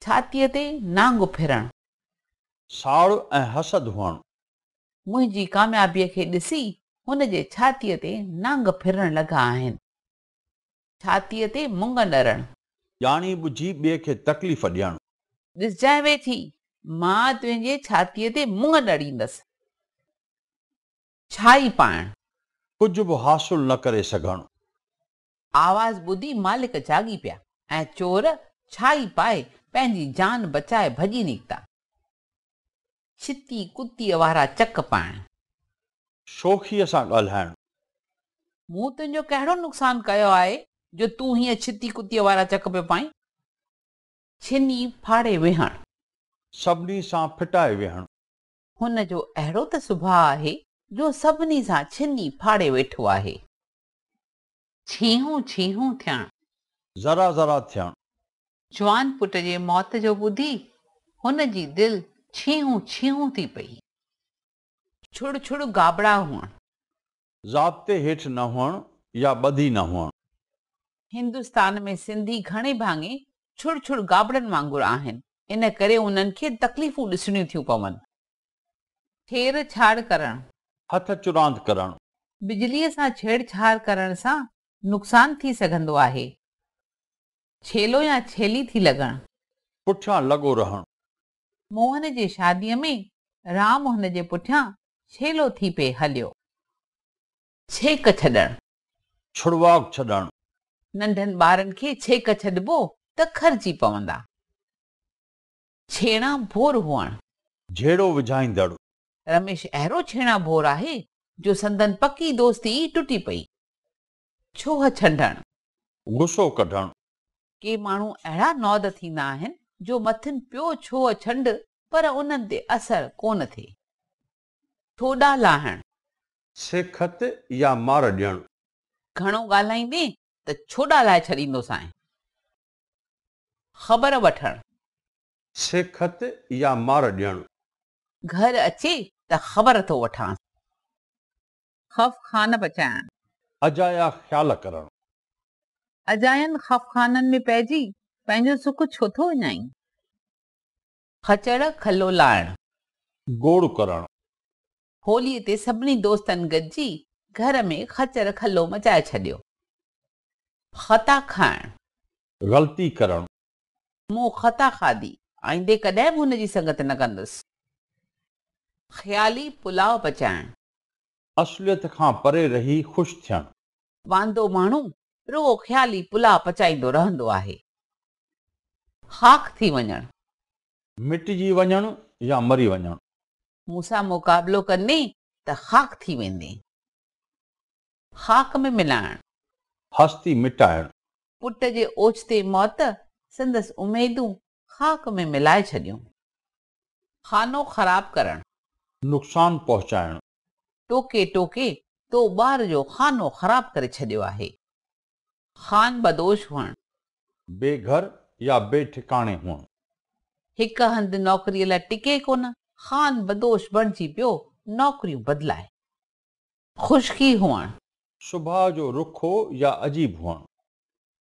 ڇاتيء تي نانگ ڦرڻ. ساڙ ۽ حسد هئڻ. منهنجي ڪاميابيء کي ڏسي هن جي ڇاتيء تي نانگ ڦرڻ لڳا آهن. ڇاتيء تي مڱ ڏرڻ. ڄاڻي ٻجهي ٻئي کي تڪليف ڏيڻ. ڏسجانء ويٺي، مان تنهنجي ڇاتيء تي مڱ ڏڙيندس. ڇائي پائڻ. ڪجهه به حاصل نه ڪري سگهڻ. آواز ٻڌي مالڪ جاڳي پيا ۽ چور ڇائي پائي پنهنجي جان بچائي ڀڄي نڪتا. ڇتي ڪتيء وارا چڪ پائڻ. شوخيء سان ڳالهائڻ. مون تنهنجو ڪهڙو نقصان ڪيو آهي جو تون هيئن ڇتي ڪتيء وارا چڪ پيو پائين؟ ڇني ڦاڙي ويهڻ. سڀني سان ڦٽائي ويهڻ. هن جو اهڙو ته سڀاء آهي جو سڀني سان ڇني ڦاڙي ويٺو آهي. ڇيهون ڇيهون ٿيڻ. ذرا ذرا ٿيڻ. جوان پٽ جي موت جو ٻڌي هن جي دل ڇيهون ڇيهون ٿي پئي. ڇڙ ڇڙ گابڙا هئڻ. ضابطي هيٺ نه هئڻ يا ٻڌي نه هئڻ. هندستان ۾ سنڌي گهڻي ڀاڱي ڇڙ ڇڙ گابڙن وانگر آهن، ان ڪري انهن کي تڪليفون ڏسڻيون ٿيون پون. ڇيڙ ڇاڙ ڪرڻ. هٿ چراند ڪرڻ. بجليء سان ڇيڙ ڇاڙ ڪرڻ سان نقصان ٿي سگهندو آهي. ڇيلو يا ڇيلي ٿي لڳڻ. پٺيان لڳو رهڻ. موهن جي شاديء ۾ رام هن جي پٺيان ڇيلو ٿي پئي هليو. ڇيڪ ڇڏڻ. ڇڙواڳ ڇڏڻ. ننڍن ٻارن کي ڇيڪ ڇڏبو ته کرجي پوندا. ڇيڻا ڀور هئڻ. جهيڙو وجهائيندڙ. رميش اهڙو ڇيڻا ڀور آهي جو سندن پڪي دوستي ئي ٽٽي پئي. ڇوهه ڇنڊڻ. غصو ڪڍڻ. ڪي ماڻهو اهڙا نود ٿيندا آهن جو مٿن پيو ڇوهه ڇنڊ پر انهن تي اثر ڪونه ٿئي. ڇوڏا لاهڻ. سيکت يا مار ڏيڻ. گهڻو ڳالهائيندين ته ڇوڏا لاهي ڇڏيندوسانء. خبر وٺڻ. سيکت يا مار ڏيڻ. گهر اچي ته خبر ٿو وٺانس. خفخانه پچائڻ. اجايا خيال ڪرڻ. اجاين خفخانن ۾ پئجي پنهنجو سک ڇو ٿو وڃائين؟ خچر کلو لاهڻ. گوڙ ڪرڻ. هوليء تي سڀني دوستن گڏجي گهر ۾ خچر کلو مچائي ڇڏيو. خطا کائڻ. غلطي ڪرڻ. مون خطا کاڌي، آئيندي ڪڏهن به هن جي سنگت نه ڪندس. خيالي پلاء پچائڻ. اصليت کان پري رهي خوش ٿيڻ. واندو ماڻهو رڳو خيالي پلاء پچائيندو رهندو آهي. خاڪ ٿي وڃڻ. مٽجي وڃڻ يا مري وڃڻ. مون سان مقابلو ڪندين ته خاڪ ٿي ويندين. خاڪ ۾ ملائڻ. هستي مٽائڻ. پٽ جي اوچتي موت سندس اميدون خاڪ ۾ ملائي ڇڏيون. خانو خراب ڪرڻ. نقصان پهچائڻ. ٽوڪي ٽوڪي تو ٻار جو خانو خراب ڪري ڇڏيو آهي. خان بدوش هئڻ. بي گهر يا بي ٺڪاڻي هئڻ. هڪ هنڌ نوڪريء لاء ٽڪي ڪونه، خان بدوش بڻجي پيو نوڪريون بدلائي. خشڪي هئڻ. سڀاء جو رکو يا عجيب هئڻ.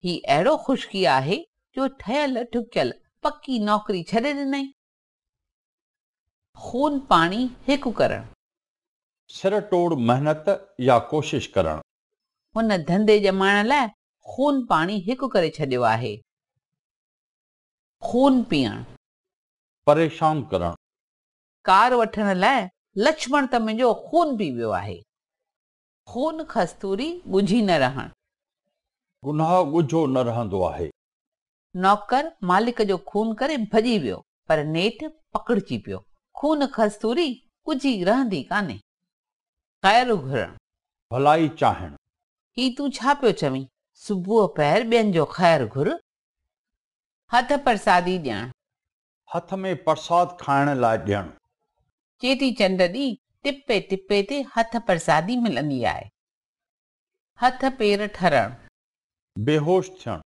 هي اهڙو خشڪي آهي جو ٺهيل ٺڪيل پڪي نوڪري ڇڏي ڏنائين. خون پاڻي هڪ ڪرڻ. سر ٽوڙ محنت يا ڪوشش ڪرڻ. هن ڌنڌي ڄمائڻ لاء خون پاڻي هڪ ڪري ڇڏيو آهي. خون پيئڻ. پريشان ڪرڻ. ڪار وٺڻ لاء لڇمڻ ته منهنجو خون پي ويو آهي. خون کستوري ڳجهي نه رهڻ. گناهه ڳجهو نه رهندو آهي. نوڪر مالڪ جو خون ڪري ڀڄي ويو پر نيٺ پڪڙجي پيو. خون کستوري ڳجهي رهندي ڪانهي. خير گهرڻ. ڀلائي چاهڻ. هي تون ڇا پيو چوين؟ صبح پهر ٻين جو خير گهر. هٿ پرسادي ڏيڻ. هٿ ۾ پرساد کائڻ لاء ڏيڻ. چيٽي چنڊ ڏينهن ٽپي ٽپي تي هٿ پرسادي ملندي آهي. هٿ پير ٺرڻ. بيهوش ٿيڻ.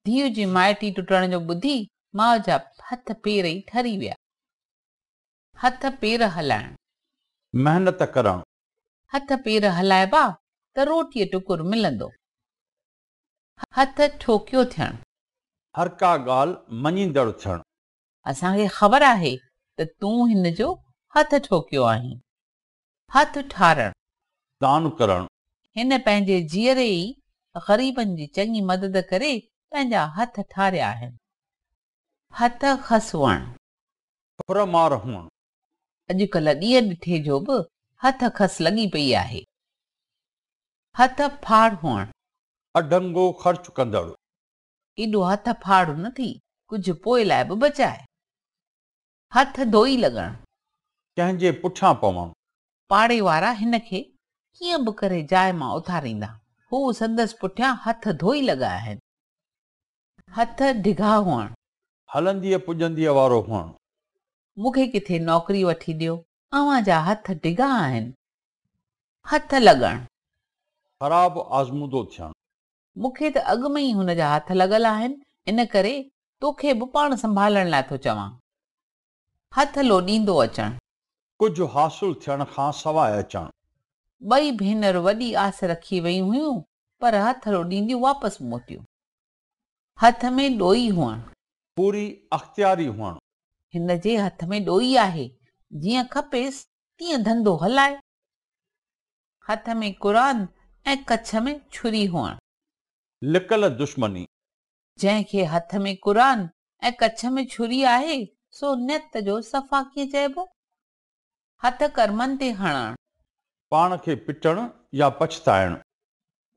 ڌيء جي مائٽي ٽٽڻ جو ٻڌي ماء جا هٿ پير ئي ٺري ويا. هٿ پير هلائڻ. محنت ڪرڻ. هٿ پير هلائبا ته روٽيء ٽڪر ملندو. هٿ ٺوڪيو ٿيڻ. هر ڪا ڳالهه مڃيندڙ ٿيڻ. اسان کي خبر آهي ته تون هن جو هٿ ٺوڪيو آهين. هٿ ٺارڻ. دان ڪرڻ. هن پنهنجي جيئري ئي غريبن جي چڱي مدد ڪري پنهنجا هٿ ٺاريا آهن. هٿ کسوڻ. ڦر مار هئڻ. اڄڪلهه ڏينهن ڏٺي جو به هٿ کس لڳي پئي آهي. هٿ ڦاڙ هئڻ. اڍنگو خرچ ڪندڙ. ايڏو هٿ ڦاڙ نه ٿي، ڪجهه پوء لاء به بچاء. هٿ ڌوئي لڳڻ. ڪنهن جي پٺيان پوڻ. پاڙي وارا هن کي ڪيئن به ڪري جاء مان اٿاريندا. هو سندس پٺيان هٿ ڌوئي لڳا آهن. هٿ ڊگها هئڻ. هلنديء پڄنديء وارو هئڻ. مون کي ڪٿي نوڪري وٺي ڏيو، اوهان جا هٿ ڊگها آهن. هٿ لڳڻ. خراب آزمودو ٿيڻ. مون کي ته اڳ ۾ ئي هن جا هٿ لڳل آهن، ان ڪري توکي به پاڻ سنڀالڻ لاء ٿو چوان. هٿ لوڏيندو اچڻ. ڪجهه حاصل ٿيڻ کان سواء اچڻ. ٻئي ڀينر وڏي آس رکي ويون هيون، پر هٿ لوڏينديون واپس موٽيون. هٿ ۾ ڏوئي هئڻ. پوري اختياري هئڻ. هن جي هٿ ۾ ڏوئي آهي، جيئن کپيس تيئن ڌنڌو هلائي. هٿ ۾ قرآن ۽ ڪڇ ۾ ڇري هئڻ. لڪل دشمني. جنهن کي هٿ ۾ قرآن ۽ ڪڇ ۾ ڇري آهي، سو نيت جو صفا ڪيئن چئبو؟ هٿ ڪرمن تي هڻڻ. پاڻ کي پٽڻ يا پڇتائڻ.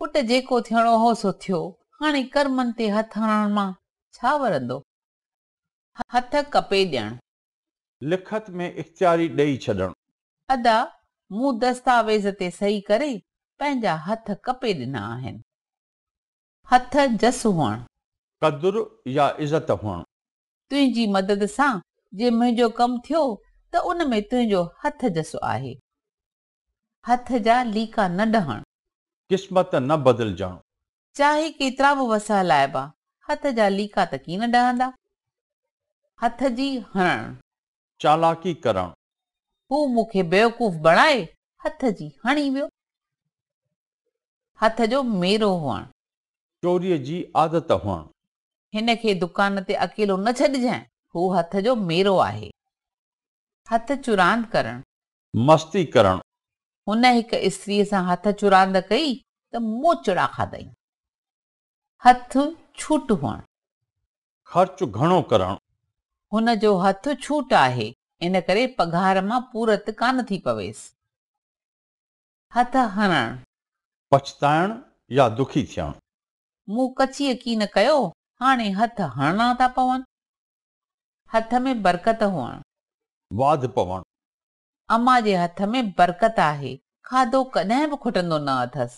پٽ جيڪو ٿيڻو هو سو ٿيو، هاڻي ڪرمن تي هٿ هڻڻ مان ڇا ورندو؟ هٿ ڪپي ڏيڻ. لکت ۾ اختياري ڏيئي ڇڏڻ. ادا، مون دستاويز تي صحيح ڪري پنهنجا هٿ ڪپي ڏنا آهن. هٿ جس هئڻ. قدر يا عزت هئڻ. تنهنجي مدد سان جي منهنجو ڪم ٿيو ته ان ۾ تنهنجو هٿ جس آهي. هٿ جا ليڪا نه ڊهڻ. قسمت نه بدلجڻ. چاهي ڪيترا به وس هلائبا، هٿ جا ليڪا ته ڪين ڊهندا. هٿ جي هڻڻ. چالاڪي ڪرڻ. هو مون کي بيوقوف بڻائي هٿ جي هڻي ويو. هٿ جو ميرو هئڻ. چوريء جي عادت هئڻ. هن کي دڪان تي اڪيلو نه ڇڏجانء، هو هٿ جو ميرو آهي. هٿ چراند ڪرڻ. مستي ڪرڻ. هن هڪ استريء سان هٿ چراند ڪئي ته موچڙا کاڌائين. هٿ ڇوٽ هئڻ. خرچ گهڻو ڪرڻ. هن جو هٿ ڇوٽ آهي، ان ڪري پگهار مان پورت ڪانه ٿي پويس. هٿ هڻڻ. پڇتائڻ يا دکي ٿيڻ. مون ڪچيء ڪين ڪيو، هاڻي هٿ هڻڻا ٿا پون. هٿ ۾ برڪت هئڻ. واڌ پوڻ. امان جي هٿ ۾ برڪت آهي، کاڌو ڪڏهن به کٽندو نه اٿس.